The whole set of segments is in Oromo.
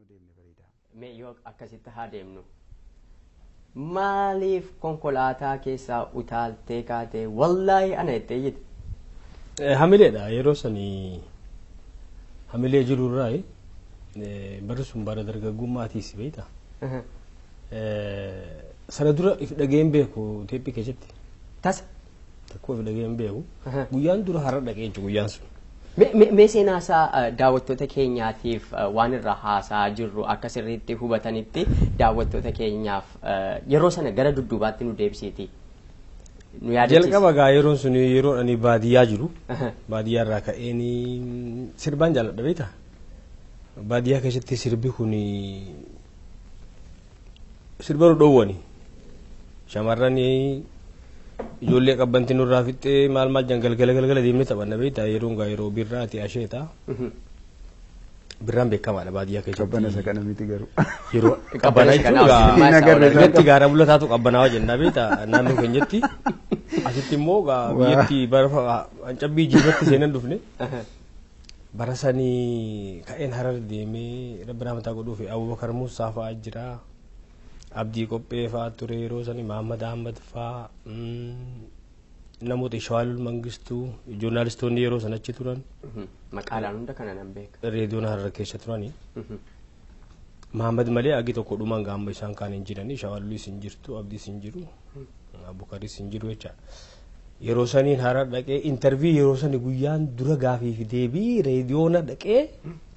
deemne bareeda. Mee yoo akkasitti haa deemnu. Maaliif konkolaataa keessaa utaaltee kaatee wallaahi ana jettee iyyite? Hamileedha yeroo sanii hamilee jirurraa barri sun bara dargaggummaatiis beekta. Sana dura if dhageen beeku teephii keessatti. Tasa. Takkoo if dhageen beeku. Guyyaan dura har'a dhaqee jechuudha guyyaan sun. Mee seenaa isaa daawwattoota keenyaatiif waan irraa haasaa jirru akka sirriitti hubatanitti daawwattoota keenyaaf yeroo sana gara dudduubaatti nu deebisiiti. Nu yaadachiisi. Jalqaba gaa yeroon sun yeroo ani baadiyyaa jiru. Baadiyyaa irraa ka'een sirbaan jaalladha beektaa. Baadiyyaa keessatti sirbi kun sirba nu dhoowwani. Shamarran ijoollee qabbanti nurraa fixxee maal maal jan galgala galgala deemnee taphanna beektaa yeroon gaa yeroo birraati asheeta. Birraan beekamaadha baadiyyaa keessatti. Qabbana isa kana miti garuu. Yeroo qabbanaa jechuun gaa biyyatti gaara bulataatu qabbanaawaa jenna beektaa naannoo keenyatti. Asitti immoo gaa biyyatti barafa cabbii jiifatti seenan dhufne. Bara sanii ka'een harar deemee rabbi rahmataa godhuuf Abubakar Muusaa fa'aa jira. Abdii Qophee fa'aa ture yeroo sanii Mahammad Ahmad fa'aa namoota Shawaalul Mangistuu joornaalistoonni yeroo sana achi turan. Maqaalaan hunda kana nan beeka. Reediyoon harar keessa turani. Mahammad malee agi tokko dhumaan gaamba isaan kaan hin jirani Shawaalulis hin jirtu Abdiis hin jiru Abukaris hin jiru jecha. Yeroo saniin harar dhaqee intarvii yeroo sanii guyyaan dura gaafii fi deebii reediyoona dhaqee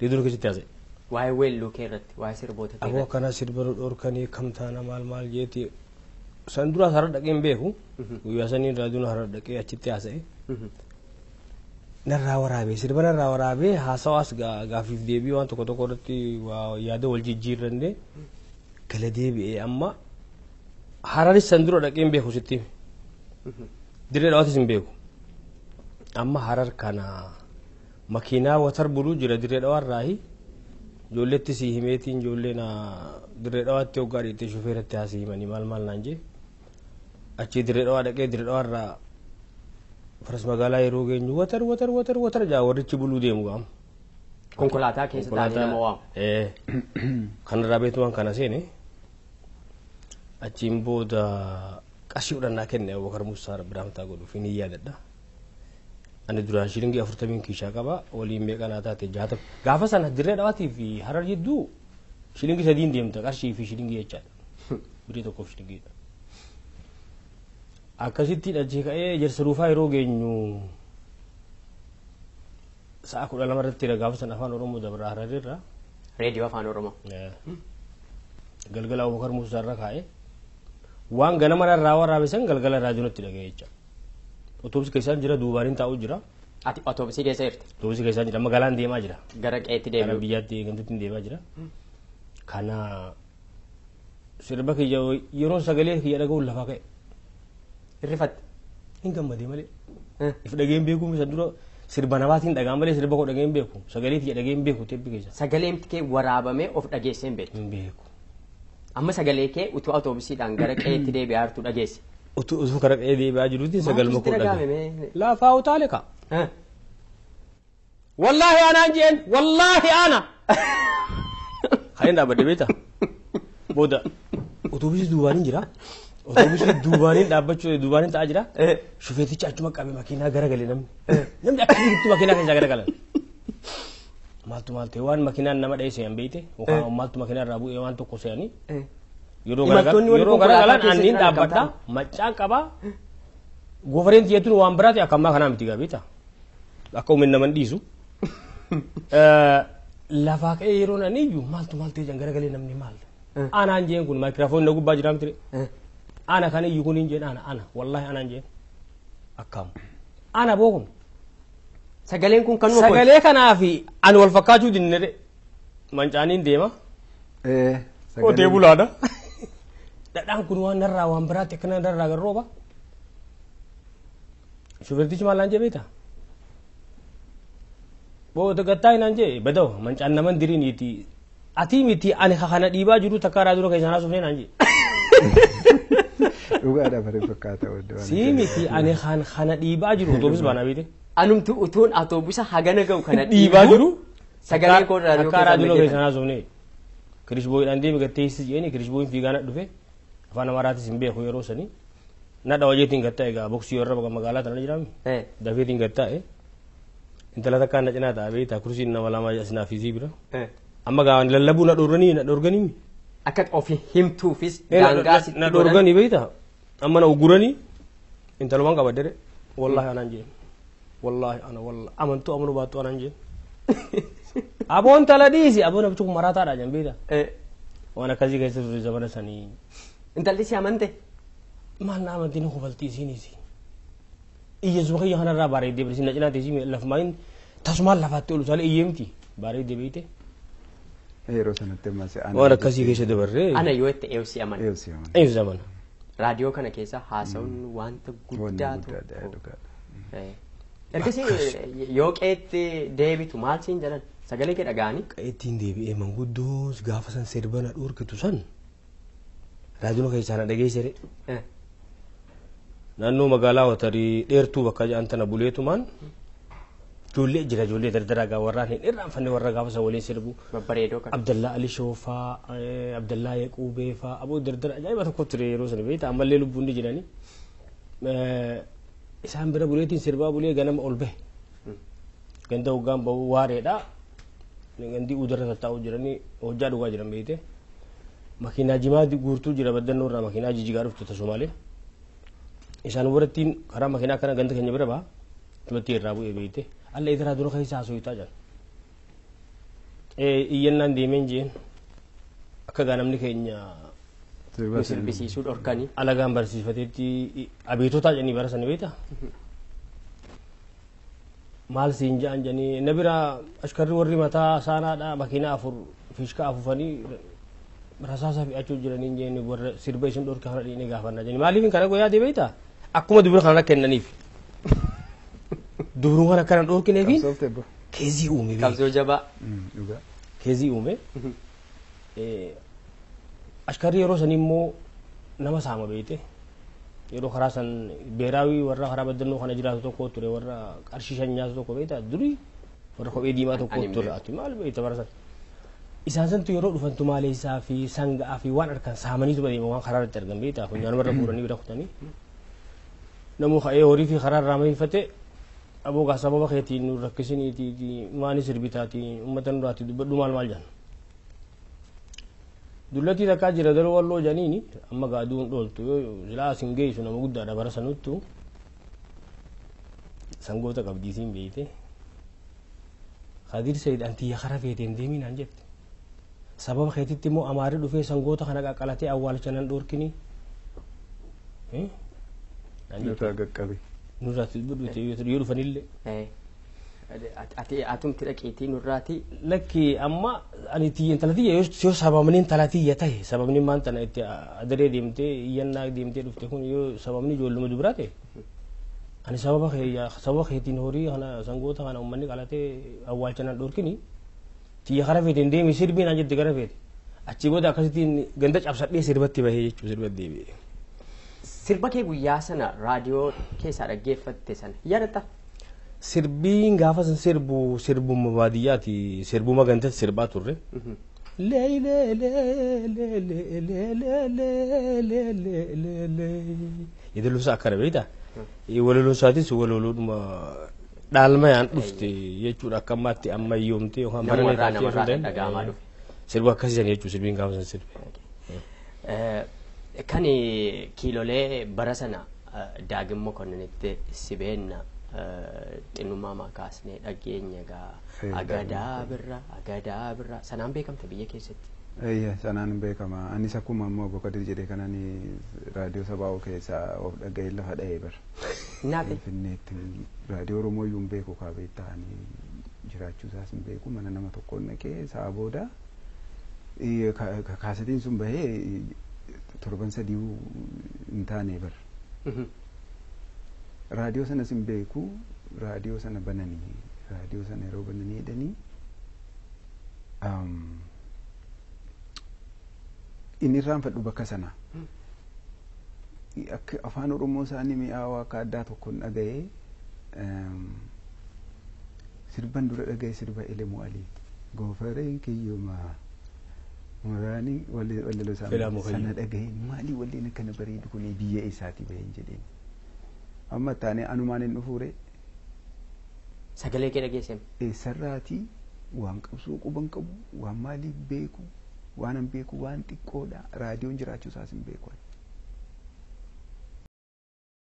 reediyoona keessatti haasa'e. Waa'ee weelluu kee irratti waa'ee sirboota kee Aboo irratti. akkana sirba nu dhorkanii kam taana maal maal jeeti. San duraas harar dhaqee hin beeku. Guyyaa saniin raadiyoon harar dhaqee achitti haasa'e. Narraa waraabee sirba narraa waraabee haasawaas gaafiif deebii waan tokko tokko irratti waa yaada wal jijjiirrannee gala deebi'ee amma hararis san dura dhaqee hin beeku sitti. Dirree dhawaatis hin beeku. Amma harar kana makiinaa watar buluu jira dirree dhawaarraahi. Ijoolleetti si himeetiin ijoollee na dirree dhawaatti hoggaa dhiittee shufeeratti haasii himanii maal maal naan jee. Achii dirree dhawaa dhaqee dirree dhawaarraa faras magaalaa yeroo geenyu watar watar watar watar jaa warrichi buluu deemu gaama. Konkolaataa keessa taa'anii nama waamu. Kanarraa beektumaan kana seene achiin booda qarshii fudhannaa kenne Abubakar Muusaa Rabbi rahmataa godhuuf ni yaadadha. Ani duraan shilingii 40 kiishaa qaba waliin meeqa naa taate 60. Gaafa sana dirree dhawaatii fi harar jidduu shilingii 3 deemta qarshii fi shilingii jechaadha. Birrii tokkoof shilingiidha. Akkasitti dhachee ka'ee ejersa ruufaa yeroo geenyu sa'a 12 irratti gaafa sana afaan Oromoo dabra hararirra. Reediyoo afaan Oromoo. Galgala Abubakar Muusaa irra kaa'ee waan ganama irraa waraabe san galgala raadiyoonatti dhaga'ee jecha. Otoobisii keessaan jira duubaaniin taa'u jira. Ati otoobisii keessa jirta? Otoobisii keessaan jira magaalaan deemaa jira. Gara qe'eetti Gara deebi'u. biyyaatti gandatti deemaa jira. Kana sirba kiyya yeroo sagalee kiyya dhaga'uun lafaa ka'e. Hirrifatte? Hin gammadee malee. If dhageen beeku isa dura sirba namaatiin dhagaan malee sirba koo dhageen beeku. Sagalee kiyya dhageen beeku teephi keessa. Sagaleen kee waraabamee of dhageessee hin beektu. Hin beeku. Amma sagalee kee utuu otoobisiidhaan gara qe'eetti deebi'aa jirtu dhageesse. Utuu gara qe'ee deebi'aa jiruutiin sagalma koo Maaltu sitti dhaga'e. dhaga'ame? Lafaa utaale ka. Wallaahi anaan jeen wallaahi ana. Kan dhaabbadde beektaa? Booda otoobisii duubaaniin jira. Otoobisii duubaaniin dhaabbachuu duubaaniin taa'aa jira. Shufeetichi achuma qabe makiinaa garagale namni. Namni akkasitti makiinaa keessaa garagalan. Maaltu maal ta'e waan makiinaan nama dha'e se'an beekte yookaan maaltu makiinaa irraa bu'ee waan tokko se'anii. Yeroo Imaltoonni warri yeroo konkolaataa garagalan keessa anniin jiran akkam dhaabbadha maccaan qabaa. Goofareen xiyyeetuun waan biraati akka ammaa kanaa miti gaa beektaa? Akka uumin naman dhiisu. Lafaa ka'ee yeroo nan iyyu maaltu maal ta'e jan garagalee namni maal. Anaan jeen kun maayikiraafoon na gubbaa jira miti. Ana kan iyyu kun hin jeen ana ana wallaahi anaan jeen. Akkam. Ana boo kun. Sagaleen kun kanuma kun. Sagalee kanaa fi ani wal fakkaachuu dinne de. Mancaaniin deema. Qotee bulaadha. Dhadhaan kun waan narraa waan biraatti akkana narraa garrooba. Shufeertichi maal naan jee beektaa? Booda gattaa naan jee badaw mancaan naman diriiniiti. Ati miti ani kana dhiibaa jiru takka raadiyoo keessaan haasofnee naan jee. Dhugaadha bare fakkaata oddoo. Si miti ani kana dhiibaa jiru otoobis baanaa beekte. Anumtu utuun atoobisa hagana ga'u kana Dhiibaa jiru. Sagalee koo raadiyoo Takka raadiyoo keessaan keessaan haasofnee. Kirishbooyidhaan deemi gatteessi jeeni kirishbooyin fiigaa na dhufe afaan Amaaraatis hin beeku yeroo sanii. Na dhawajeetiin gattaa'e egaa boksii warra magaalaa tana jiraami. Dafeetiin gattaa'e. Intala takkaan na cinaa taa'ee beektaa kursiin nama lama asinaa fi isii bira. Amma gaa lallabuu na dhorganii na dhorganii. Akka ofi himtuufis daangaa sitti Na dhorganii beektaa amma na ugguranii intalumaan qabadere wallaahi anaan jeen wallaahi ana wallaahi amantuu amanuu baattuu anaan jeen. Aboon tala dhiisi aboon namichi kun maraataadha jan beektaa. Waan akkasii keessa ture zamana sanii. Intalli si amante? Maal na amantiin kufaltii isiinis. Iyyesuma kiyya kanarraa bareeddee birisi na cinaa teessii lafumaan tasumaan lafaatti olu saalee iyyeemti bareeddee beekte. Yeroo sanatti ammas ana. Waan akkasii keessa dabarree. Ana yoo itti eebsi amana. Eebsi amana. Eebsi amana. Raadiyoo kana keessa haasa'uun wanta guddaa tokko. Ergasii yoo qeetti deebitu maal siin jedhan sagalee kee dhaga'anii? Qeettiin deebi'ee manguddoo gaafa san sirba na dhorkitu san raadiyoon keessaa na dhageessere. Naannoo magaalaa Watarii dheertuu bakka jedhan tana buleetumaan ijoollee jira ijoollee dardaraa gaa warraan hin irraanfanne warra gaafa san waliin sirbu. Babbareedoo kana. Abdallaa Ali Shoofaa, Abdallaa Yaquubee faa aboo dardara ajaa'iba tokko ture yeroo sana beektaa ammallee lubbuun ni jirani. Isaan bira buleetiin sirbaa bulee ganama ol bahe. Ganda hoggaan bahu waareedha. Gandi udarra tattaa'u jiranii hojjaa dhugaa jiran beekte. Makiinaa jimaa guurtuu jira baddannoo irraa makiinaa jijjigaa dhuftu tasumaalee. Isaan warrattiin karaa makiinaa kana ganda keenya bira baha. Tumatti irraa bu'ee beekte. Alla idiraa dura keessa haasoo jiran. Iyyannaan deemeen jeen akka gaa namni keenya Nu sirbisiisuu dhorkanii. Alagaan barsiifateetti abeetotaa jedhanii bara sana beektaa? Maal siin ja'an jedhanii na bira ashkarri warri mataa saanaadha makiinaa afur fiishkaa afuufanii rasaasa fe'achuu jiranii jeen warra sirba isin dhorka kana dhiinee gaafannaa jedhanii maaliif kana goyaa deebi'eeta akkuma dubra kana kennaniif. Dubruu kana akkana dhorkineefi keezii uume. Qabsoo jabaa. Keezii uume. Ashkarri yeroo sanii immoo nama saama beekte yeroo karaa san beeraawii warra karaa baddannoo kana jiraatu tokko ture warra qarshii shan nyaatu tokko beekta durii warra kophee diimaa tokko ture ati maal beekta bara san. Isaan santu yeroo dhufan tumaaleessaa fi sangaa fi waan argan saamaniitu deema waan karaa irratti argan beekta funyaan warra fuudhanii bira kutanii. Namuu ka'ee horii fi karaa irraa mahiifate aboo gaa sababa keetiin nu rakkisiniiti maani sirbitaati uummata nuraati dubbadhu maal maal jedhan. Dullatii takkaa jira daruu walloo janiini amma gaa aduun dhooltu yoo silaa asin geessu nama guddaadha bara sanuttu sangoota qabdiisiin beeyte. Kadir Sayid antiyya kara feeteen deemii naan jette. Sababa keetitti immoo amaarri dhufee sangoota kana qaqqalatee awwaalcha nan dhoorkini. Nurraa qaqqabe. Nurraa yoo dhufanillee. Ati atumti dhaqiitii nurraati. Lakki amma ani tiyya intala tiyya yoo sababni intala tiyya ta'e sababni maan tana itti adaree deemtee iyyannaa deemtee dhufte kun yoo sababni ijoolluma dubiraa ta'e ani sababa keeyya sababa keetiin horii kana sangoota kana uummanni qalatee awwaalcha nan dhorkini tiyya kara feeteen deemi sirbii naan jette gara feete achi booda akkasittiin ganda cabsadhee sirbatti bahee jechuun sirbatti deebi'e. Sirba kee guyyaa sana raadiyoo keessaa dhaggeeffatte sana yaadatta? Sirbiin gaafa san sirbu sirbuma baadiyyaati sirbuma gandatti sirbaa turre. Yeedaloo akkana beektaa? Walaloo isaatis walaloodhuma dhaalmayaan dhufte jechuudha akka ammaatti ammayyoomte yookaan Nama irraa namarraa dhaga'amaa dhufe. Sirba akkasii jechuudha sirbiin gaafa san sirbe. Kan kiilolee bara sana Daagim Mokonnitti si beenna xinnummaa maa kaasnee dhageenya gaa agadaa birra agadaa birra sanaan beekamte biyya keessatti. Eeyya sanaan beekama anis akkuma ammoo obbo Kadir jedhe kanan raadiyoo sabaa'oo keessaa of dhaga'ee lafa dha'ee bara. Naate. Finfinneetti raadiyoo Oromoo iyyuu hin beeku kaabee ta'anii jiraachuu isaas hin beeku mana nama tokkoon dhaqee isaa booda kaasetiin sun bahee torban sadii hin taane bara. Raadiyoo sanas hin beeku raadiyoo sana bananii raadiyoo sana yeroo bananii jedhanii inni irraanfadhu bakka sana akka afaan Oromoo isaanii mi'aawaa akka addaa tokkoon dhaga'ee sirban dura dhaga'e sirba Elemoo Aliiti goofareen kiyyumaa Muraanii wallaloo isaa Fedhaa Mukayyoo. Sana dhagaheen, maalii walleen akkana bareedu kun, biyya eessaatii baheen jedheen. Amma taanee anumaan hin dhufuure. Sagalee kee dhageessee. Eessarraatii waan qabsoo quban qabu, waan maaliif beeku, waan an beeku waan xiqqoodha, raadiyoon jiraachuu isaas hin beeku.